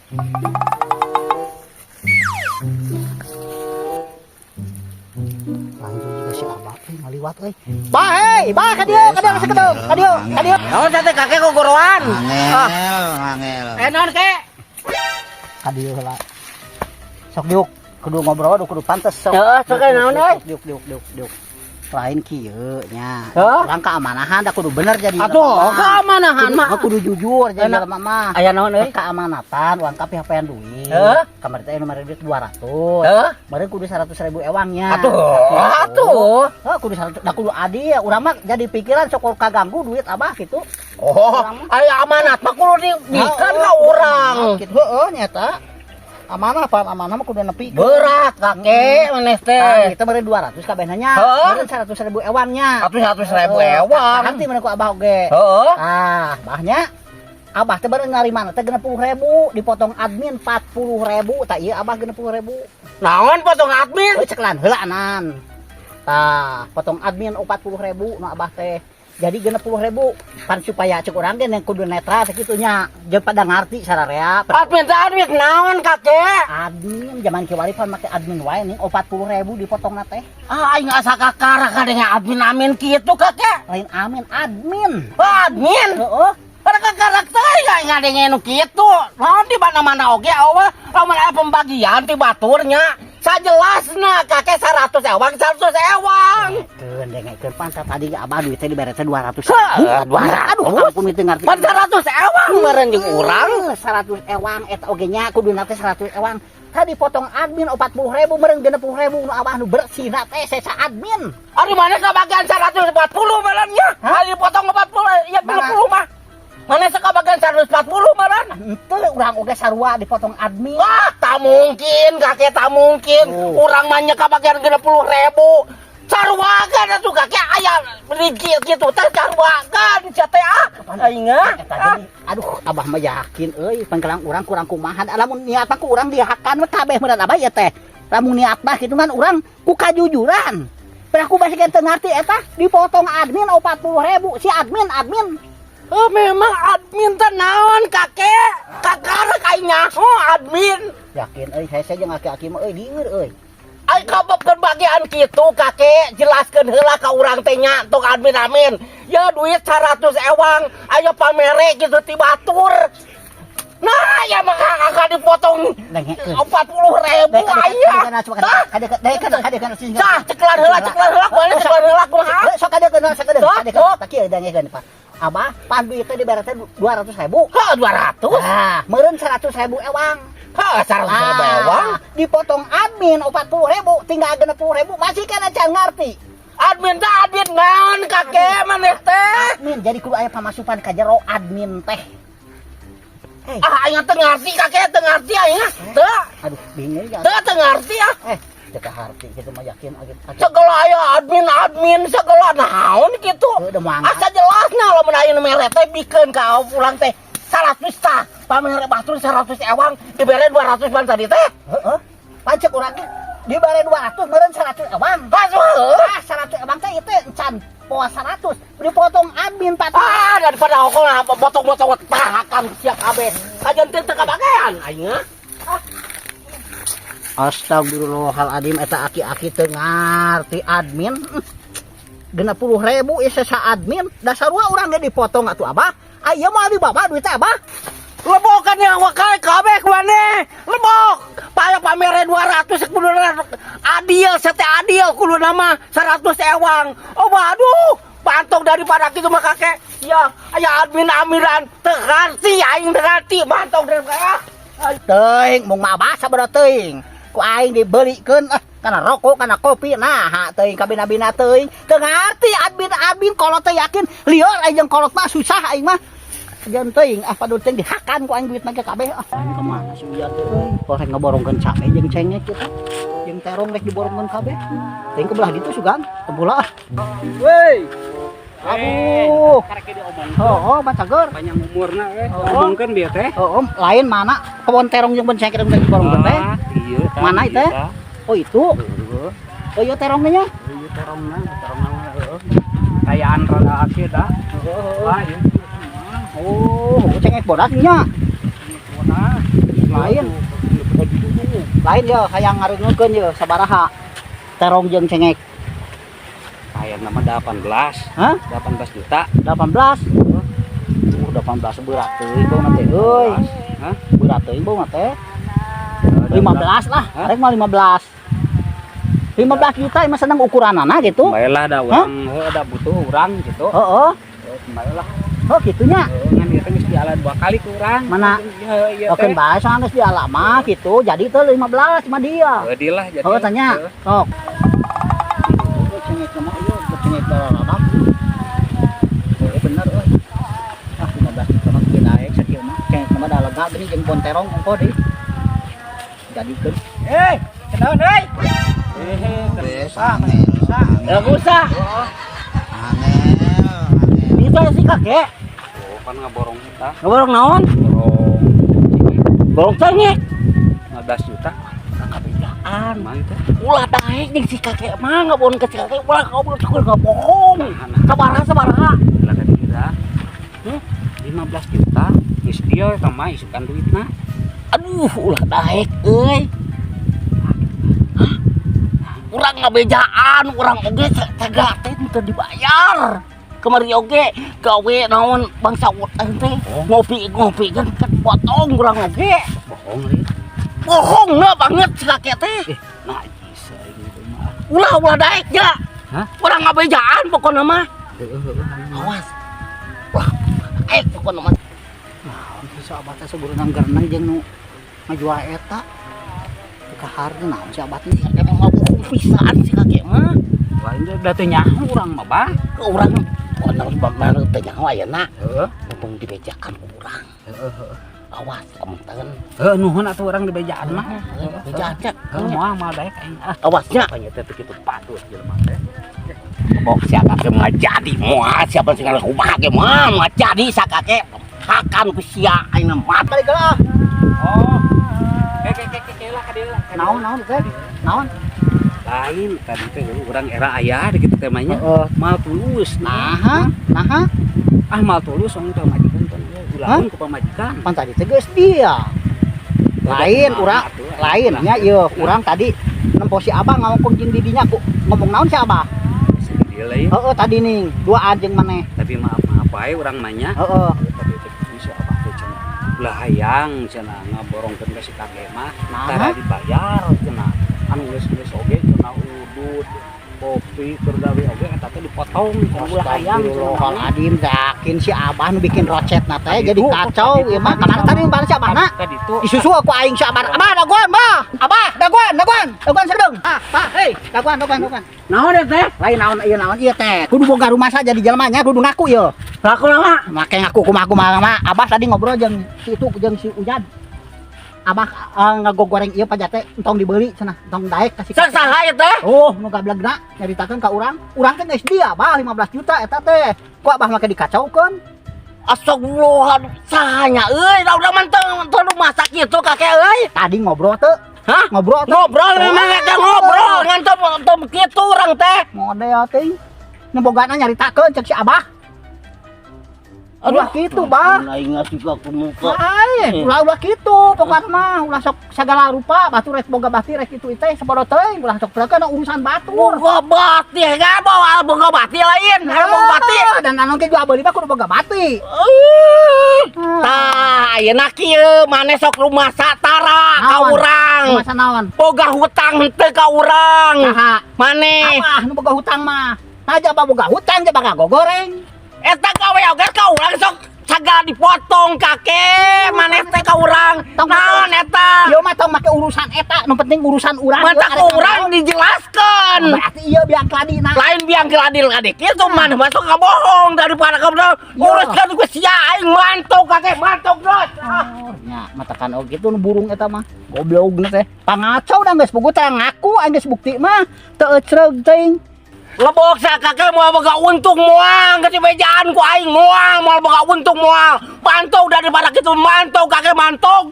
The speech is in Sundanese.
Lanjut juga si Abah euy ngaliwat euy. Bah hei, bah ka dieu, ka dieu sakedeung, ka dieu, ka dieu. Naon teh, Kakek, gogoroan? Angel, angel. Eh, naon, Kek? Ka dieu heula. Sok diuk, kudu ngobrol, kudu pantes sok. Heeh, sok naon euy? Diuk, diuk, diuk, diuk. Lain kieu nya. Hah? Urang keamanahan da kudu bener jadi. Atuh, keamanahan mah. Kudu jujur jadi Enak. jelema mah. Aya naon euy? Keamanatan urang kapihapean duit. Heh? Kamari teh nu mere duit 200. Heh? Meureun kudu 100 ribu ewangnya. Atuh, atuh. Oh, kudu 100, da kudu adil. Urang mah jadi pikiran sok kaganggu duit Abah gitu. Oh, aya amanat mah kudu dibikeun ka urang. Gitu heeh nyata. Amanah pan amanah mah kudu nepi. Berat, Kakek, maneh Tah, teh. kita meureun 200 kabehna nya. Heeh. Meureun 100 ribu ewangnya. Atuh 100 ribu ewang. Nanti meureun ku Abah oge. Heeh. Ah, bahnya Abah teh baru ngarimana teh 60 ribu, dipotong admin 40 ribu, tak iya Abah 60 ribu. Naon potong admin? Oh, ceklan heula anan. Tah, potong admin 40 ribu nu Abah teh. Jadi 60 ribu pan supaya cek urang ge kudu netral sakitu nya. Jeung pada ngarti sararea. Admin teh admin naon, Kakek? Admin zaman kiwari pan make admin wae nih 40 ribu dipotong teh. Ah, aing asa kakara kadang admin amin kitu, Kakek. Lain amin, admin. Admin. Heeh. Pada kakarak teh ngadenge nu kitu. Naon di mana-mana oge awa lamun aya pembagian ti baturnya. Sajelasna, Kakek, 100 ewang 100 ewang. Keun dengekeun pan tadi Abah duit teh dibere teh 200. Heuh, 200. Aduh, ampun itu ngarti. Pan 100 ewang meureun jeung urang. 100 ewang eta oge nya kuduna teh 100 ewang. Tadi potong admin 40 ribu meureun 60 ribu nu Abah nu bersih teh sesa admin. Ari mana kabagian 140 meureun nya? Ari potong 40 ya 30 mah. Mana sekabagian 140 meureun? Henteu, urang oge sarua dipotong admin. Wah, tak mungkin, Kakek, tak mungkin. Oh. Urang mah nya kabagian 60 ribu. Sarua kan atuh, Kakek, aya ringkil gitu teh sarua kan sia teh ah. Aing ah. Eta jadi aduh, Abah mah yakin euy pangkelang urang kurang kumaha, lamun niat mah ku urang dihakan we kabeh meureun Abah ya teh. Lamun niat mah kitu kan urang ku kajujuran. Pernah ku basi teu ngarti eta dipotong admin 40 ribu si admin admin. Oh, memang admin teh naon, Kakek? Kakarek aing nyaho admin. Yakin euy, saya jeung aki-aki mah euy lieur euy. Ai kabab bagian kitu, Kakek, jelaskeun heula ka urang teh nya, tong admin amin. Ya duit 100 ewang aya pamere gitu ti batur. Nah, ya mah kakak dipotong Dengekeun. 40 ribu aya. Cah, ceklan heula, ceklan heula, kumaha ceklan heula kumaha? Sok kadekeun, sok kadekeun, Sok, kadekeun. sok. Tak kieu dengekeun, Pak. Abah, pan duit teh dibere teh 200 ribu. Hah, 200? Nah, meureun 100 ribu ewang. Hah, 100 ribu ewang? Dipotong admin 40 ribu, tinggal 60 ribu, masih kan acan ngerti. Admin teh admin naon, Kakek, maneh teh? Admin, jadi kudu aya pamasukan ka jero admin teh. Eh, Ah, aing teu ngarti, Kakek, teu ngarti aing ah. Teu, aduh, bingung ya. teu teu ngarti ah. Eh, teu kaharti kitu mah yakin agen. Segala aya admin admin segala naon gitu. Udah mau angkat. Asa jelasna lamun aya nu mere teh bikeun ka urang teh 100 tah. Pamere batur 100 ewang dibere 200 ban tadi teh. Heeh. Pancek urang ge dibere 200 meureun 100 ewang. Pas heuh. Ah, 100 ewang teh itu encan poa 100 dipotong admin 40. Ah, daripada aku lah potong-potong tahakan sia kabeh. Kajian teu kabagean aing ah. Astagfirullahaladzim, eta aki-aki teu ngarti admin. 60 ribu sesa admin, dasar urang ge dipotong atuh Abah. Aya mah di bapak duit teh Abah. Lebokan yang wakal kabeh ku maneh. Lebok. Paya pamere 200 kudu adil sete adil kudu nama 100 ewang. Oh, waduh. Pantong daripada kitu mah, Kakek. Ya, aya admin amiran teu ngarti aing, teu ngarti mantong daripada ah. Teuing mung mah Abah sabaraha teuing. Ku aing dibelikeun ah kana rokok kana kopi, nah ha teuing kabina-bina teuing. Teu ngarti admin admin kolot teh, yakin lieur aing jeung kolot mah, susah aing mah. Jangan teuing ah, padul teuing dihakan ku aing duit mah kabeh ah. Aing ka mana si Uya teh euy? Oh, rek ngaborongkeun cabe jeung cengek kitu. Jeung terong rek diborongkeun kabeh. Teuing ke belah ditu sugan, teu ah. Woi. Aduh. Karek diomong. Oh, bacager. Panjang umurna we. Oh. Omongkeun bieu teh. Oh, lain mana kebon terong jeung bon cengek rek diborongkeun teh? Ah, iya, tah, Mana itu? Iya, tah. Oh, itu. Heeh. Oh iya, terongnya nya. Iya, terongna, terongna mah heueuh. Kayaan rada akeh dah. Ah, iya. Oh, cengek bodak nya. Bodak. Lain. Lain ya, hayang ngareungekeun ye sabaraha terong jeung cengek? Hayang nama 18. Hah? 18 juta. 18. 18 berat teuing bauna teh euy. Hah? Berat teuing bauna teh. 15 lah, Hah? arek mah 15. 15 juta emang seneng ukuranana gitu. Baiklah da urang heuh da butuh urang gitu. Heeh. Baiklah lah. Oh, gitunya. Heuh, ngan ieu teh geus diala dua kali ku urang. Mana? Iya, iya Oke, teh. bae soalnya geus diala mah gitu. Jadi teh 15 mah dia. Heuh, deal lah jadi. Oh, tanya. Heuh. Sok. Cengek mah ieu cengek dalaram. Oh, bener euy. Ah, 15 juta mah kieu daek sakieu mah. Cengek mah da lega geuning jeung bon terong ongko deui. Jadikeun. Eh, kenaon euy? Wes angel. Ya usah. Angel, angel. Itu si kakek. Oh, pan ngaborong kita. Ngaborong naon? Borong cengek Borong cengek. 15 juta. Kabejaan. Mah itu. Ulah daek jeung si kakek mah ngaborong ke si kakek ulah ngobrol syukur bohong. Sabaraha sabaraha? Lah tadi kita. 15 juta. Geus dia eta mah isukan duitna. Aduh, ulah daek euy. Hah? Urang ngabejaan, urang oge cagak teh teu dibayar. Kemari oge gawe naon bangsa utang teh ngopi ngopi kan kan potong urang oge. Bohong li. Bohong na banget si kakek teh. Nah, bisa gitu mah. Ulah ulah daek ya. Hah? Urang ngabejaan pokokna mah. Heeh, heeh. Awas. Wah, daek pokokna mah. Naon si abah teh segureunang gereneng jeung nu ngajual eta. Kahar naon si abah teh? Si kakek mah bohong pisan si kakek mah. Lain da teu nyaho urang mah, Bah. Ke urang pokokna mah teu nyaho ayeuna. Heeh. Mumpung dibejakan ku urang. Heeh, heeh. Awas kamu. Heuh, nuhun atuh urang dibejaan mah. Bejaan cek. Heuh, moal moal daek aing. Ah, Awasnya. pokoknya teh kitu patut jelema teh. Bok si kakek mah jadi moal siapa sing kumaha ge moal moal jadi sa kakek. Hakan ku sia aing mah. Balik lah. Oh. Ke ke ke ke lah ka dieu lah. Naon naon teh? Naon? Lain tadi teh urang era aya di kitu teh mah nya. Heeh. Mal tulus. Naha, naha. Ah, mal tulus orang teh pamajikan teh ulah ku pamajikan. Pan tadi teh geus dia. Lain urang, lain nya ieu urang tadi nempo si abah ngomong jeung didinya ku ngomong naon si abah? Deal lain. Heeh, tadi ning duaan jeung maneh. Tapi maaf maaf wae urang mah nya. Heeh. Tadi teh si abah teh cenah. Ulah hayang cenah ngaborongkeun ka si kakek mah. Naha? Tara dibayar cenah. Anu geus-geus oge cenah udut kopi keur gawe oge eta teh dipotong cenah ulah hayang cenah. Astagfirullahaladzim, yakin si abah nu bikin rocet na teh Tadi jadi tuh, kacau tadi ieu tuh, mah. Kamana tadi bala si abah na? Tadi tuh Isusu aku aing si abah. Abah dagoan, bah. Abah dagoan, dagoan. Dagoan sedeng. Ah, bah, hei, dagoan, dagoan, dagoan. Naon ya teh? Lain naon ieu naon ieu teh. Kudu boga rumah saja di jelema nya kudu ngaku ieu. Ngaku lama. Make ngaku kumaha kumaha mah. Abah tadi ngobrol jeung si itu jeung si Ujad. Abah ngagogoreng ieu pajate entong dibeli cenah, entong daek kasih. Sang saha ya teh? Oh, nu gablegna nyaritakeun ka urang. Urang teh geus dia, Bah, 15 juta eta teh. Ku abah make dikacaukeun? Astagfirullah, sahanya euy, da udah menteng menteng masak gitu kakek euy. Tadi ngobrol teh. Hah? Ngobrol teh. Ngobrol memang eta ngobrol ngan teu teu kitu urang teh. Model teh. Nu bogana nyaritakeun cek si abah. Ulah kitu, Bah. Aing ngasih ka ku muka. Lain, ulah ulah kitu pokokna mah ulah sok sagala rupa batur rek boga bati rek kitu teh sapodo teuing ulah sok plekeun urusan batur. Boga bati ga bawa boga bati lain, hayang boga bati. Ah, dan anu ge jual beuli mah kudu boga bati. Eh, tah, ayeuna kieu maneh sok rumasa tara ka Naon? urang. Masa naon? Boga hutang henteu ka urang. Saha? Maneh Abah nu boga hutang mah. Aja abah boga hutang aja bakal goreng. Eta gawe oge ka urang sok sagala dipotong kakek maneh teh ka urang. Tong Naon eta? Ieu mah tong make urusan eta, nu penting urusan urang. Mata Ieu ku urang dijelaskan. Berarti ieu biang keladina. Lain biang keladil kadik itu maneh masuk bohong daripada kamu uruskan ku sia aing mantuk kakek mantuk geus. Oh, nya matakan oge kitu nu burung eta mah. Goblok teh. Pangacau da geus puguh teh ngaku aing geus bukti mah. Teu ecreug teuing. Lebok sa kakek moal boga untung moal ke bejaan ku aing moal moal boga untung moal. Mantau daripada kitu mantau kakek mantau.